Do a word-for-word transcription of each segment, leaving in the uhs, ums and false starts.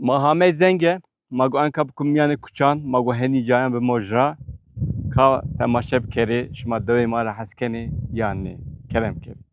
Ma hamey zeng e, ma got enka bikum miyanê kuçan, ma got henî cayan bi mojra, ka temaşe bikerê, şima dewê ma re hez kenê yan nê. Kerem kerê.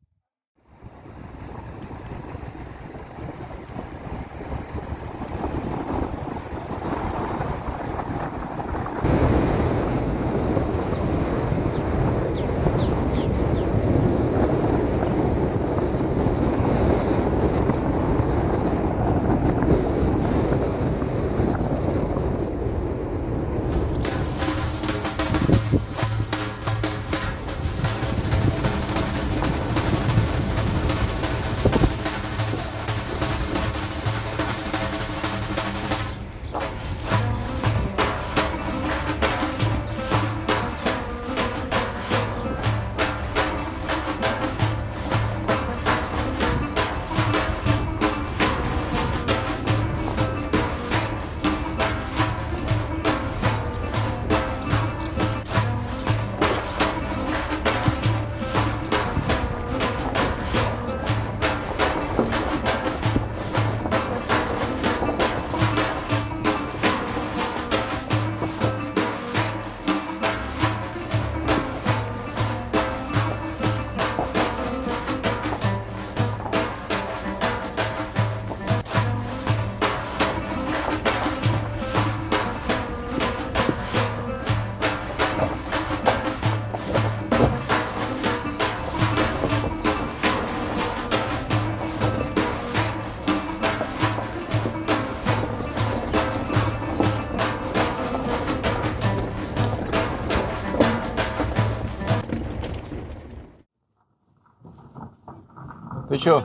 Piço,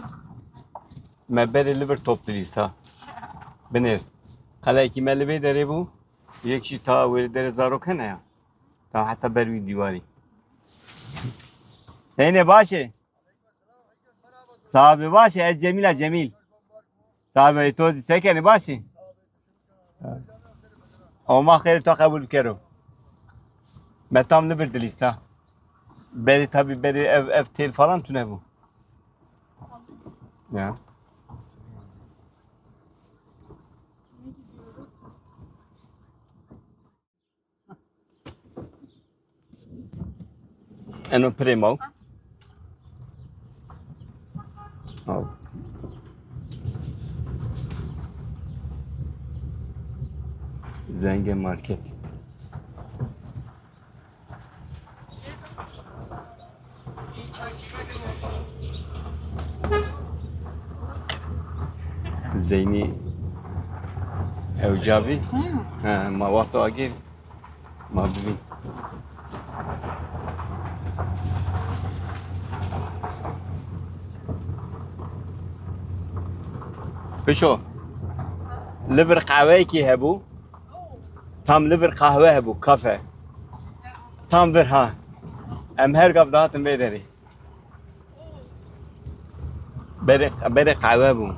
me berê li vir top dilîst ha. Binêr. Qelekî me li vê derê bû. Yek jî ta wê li derê zarok hene ya. Ta heta ber wî dîwarî. Seyne baş e? Sabe baş e, ez Cemîl a, Cemîl. Sabe to zî se kenê, baş e? Ama xêr to qebûl bikero. Me tam li vir dilîst ha. Berê tabi berê ev, ev têl falan tune bû. Ya. Eno pirê maw. Aw. Zengê market. Zeynî ew ca bî? Hı. He, ma wexto agir ma bibî. Pişo, li vir qehweyekî hebû. Tam li vir qehwe hebû, kafe. Tam vir ha. Em her gav dihatin vê derê. Berê, berê qehwe bû.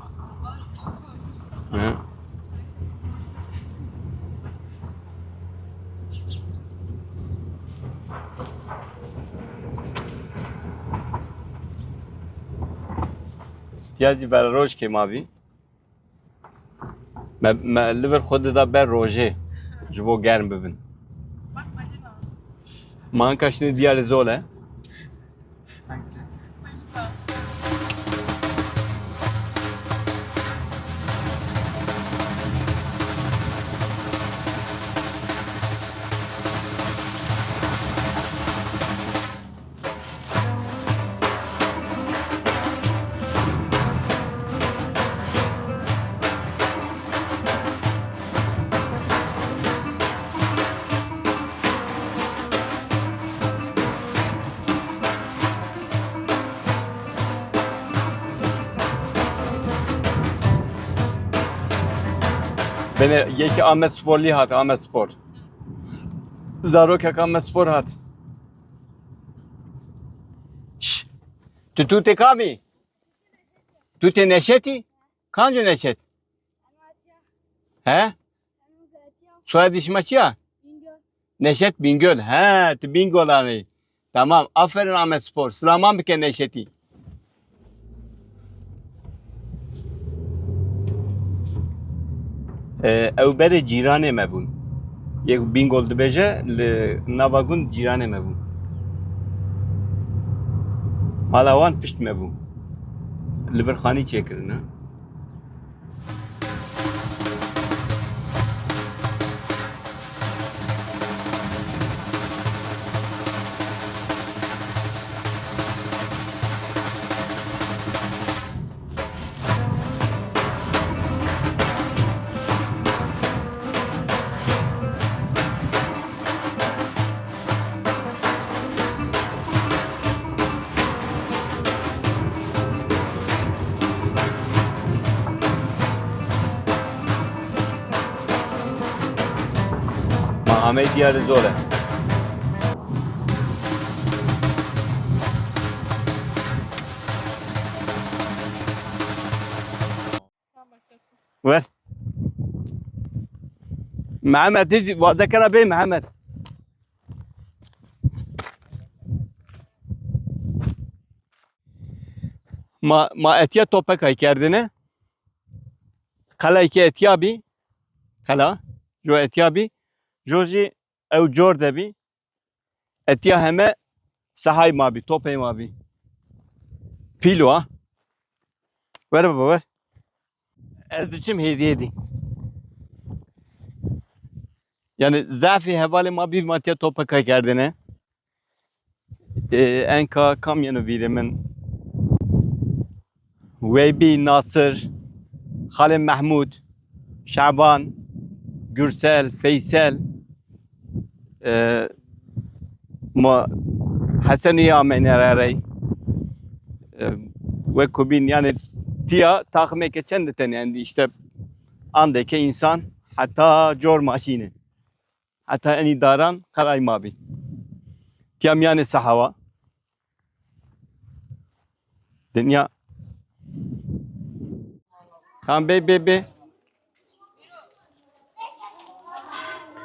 Hı. Tiya zî bererojkê ma bî. Me, me li vir xwe dida ber rojê ji bo germ bibin. Manka şimdi diğer zole. Bene yekî Amed Sporlî hat, Amed Spor. Zarokek Amed Spor hat. Şş. Tu, tu tê kamî? Tu tê Neşetî? Kanco Neşet? He? Soyadê şima çi ya? Neşet Bingöl. He, tu Bingöl anî. Tamam. Aferin Amed Spor. Silaman bike Neşetî. E, ew berê cîranê me bûn. Yek Bîngol dibêje, li nava gund cîranê me bûn. Mala wan pişt me bû. Li vir xanî çêkirine. Ma amey diyarê zor e. Ver. Mehmet, hiç vazekera bê Mehmet. Ma, ma etiya topekay kerdine. Qelayke etiya bî. Qela. Jo etiya bî. Jo jî ew cor de bî. Etiya heme sehay ma bî, topey ma bî. Pîlo ha. Were baba, wer. Ez diçim hêdî hêdî. Yani zafî hevalê ma bî, ma tiya topeka kerdine. Ee, enka kam yeno vîrê min? Weybî, Nasir, Xalê Mehmûd, Şaban, Gürsel, Feysel, e, ma Hesenî ameyne re rey. E, wek ku bîn, yani tiya taximeke çend tene, yani işte andeke insan heta cor maşîne. Heta enî daran qelay ma bî. Tiya miyanê sehawa. Dinya. Tamam, bê, bê, bê.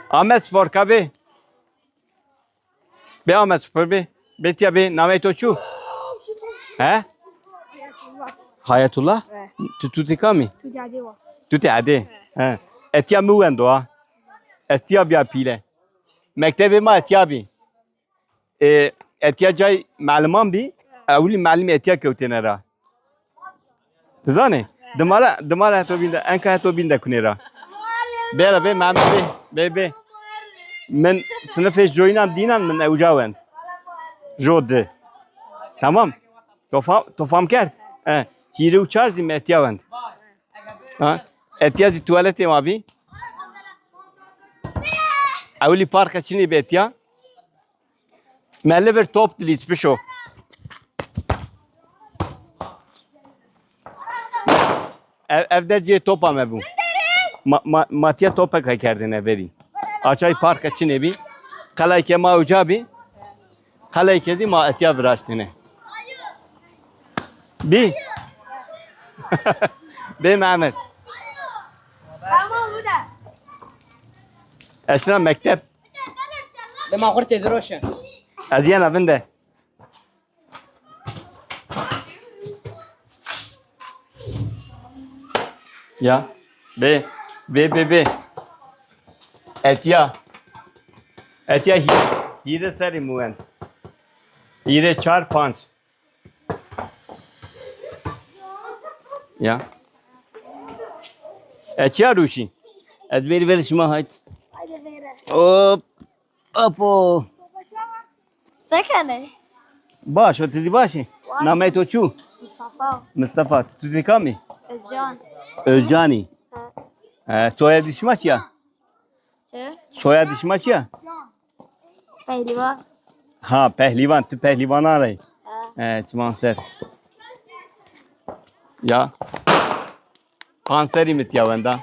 Ahmet Sporka bê. Bê Ahmet Spor bê. Bê tiya bê. Namey to çû? He? Hayatullah. Hayatullah? He. Tu, tu tê kamî? Tu tê Adê wa. Tu tê Adê. He. He. Etiya mi wendo ha. Estiya biya pîle. Mektebê ma etiya bî. Ê, etiya cay meliman bî, ewilî melimî etiya kewtêne ra. Dizanê? Dimara, dimara heto bîn de, enka heto bîn de kunê ra. Bê re bê, Mehmet bê, bê, bê. Min sinifê joyînan dînan min ewca wend. Jo di. Tamam. To fam, to fam kerd? E, hîrê û çar zî me etiya wend. Ha? Etiya zî tuwaletê ma bî. Ewilî parka çinê bê etiya. Me li vir top dilîz pişo. Ev, ev der cihê topa me bû. Ma, ma, ma tiya topek kerdine verî. Açay parka çinê bî. Qelayke ma uca bî. Qelayke zî ma etiya viraştine. Bî. Bê Mehmet. Tamam, bu da. Eşna mektep. Dema xurt tê diroşe. Ez yena vinde. Ya. Bê. Bê, bê, bê. Etiya. Etiya hî-, hîrê serî mi wend. Hîrê çar, panc. Ya. E, çiya rûşî? Ez bêrî ver şima hayt. Haydi bêre. Hop. Apo. Sekene. Baş, o tizî baş e? Baş. Namey to çû? Mustafa. Mustafa, tu dê kamî? Özcan. Özcanî. Ha. E, soyadî şima çiya? Çi? Soyadî şima çiya? Pehlivan. Ha, Pehlivan, tu Pehlivanan re. Ha. E, çiman ser. Ya. Panserî mi tiya wenda?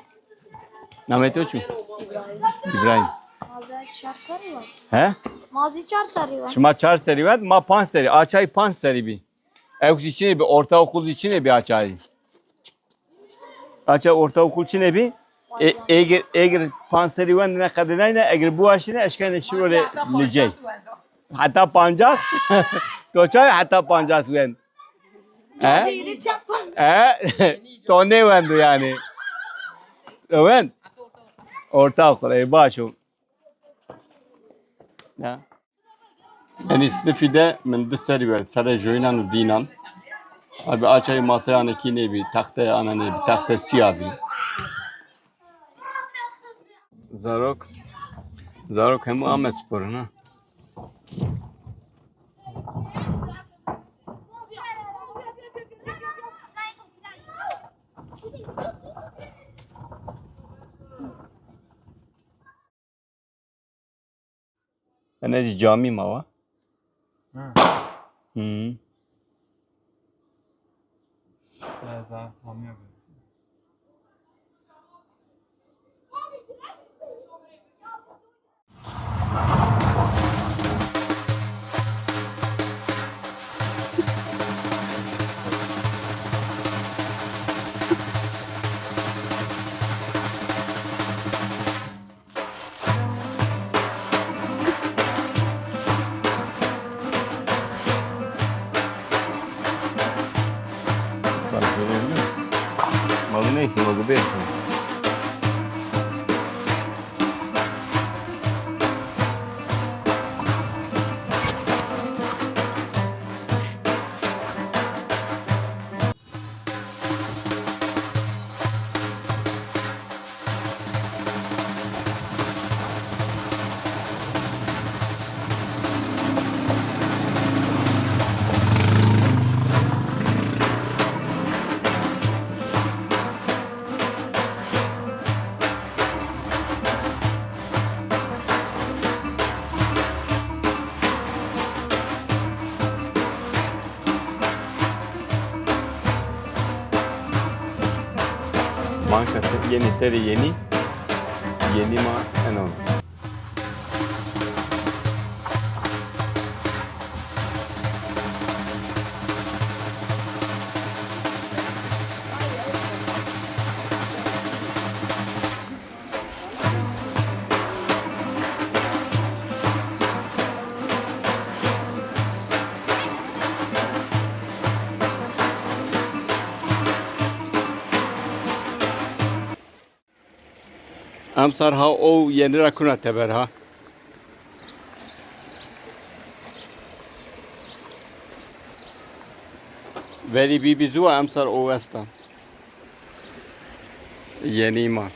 Namê to çi? İbrahim. Mazî çar serî wend. He? Mazî çar serî wend. Şima çar serî wend, ma panc serî. Açay panc serî bî. Ew jî çinê bî, ortaokul jî çinê bî açay. Açay ortaokul çinê bî. E, eger, eger panc serî wend ne qedinayne, eger biwaşine, eşkene şirore licey. Heta pancas. To çay heta pancas wend. He? He? To nêwendo yani. Wend. Orta xuley baş o. Ya. Enî sinifî de min du serî wer, serê joyînan û dînan. Abi açayî masaya anekî nêbî, texte ana nêbî, texte sîya bî. Zarok, zarok hemû Amedspor in ha. Ene jî camî mawa. Ha. Hı. Biraz daha hamle böyle. Bak, görüyor musun? Malı neyse, malı bir. Banka se-, yenî serê yenî, yenî ma enon. Emsar ha o yenî ra kuna teber ha. Verî bî bî zû emsar o esta. Yenî mal.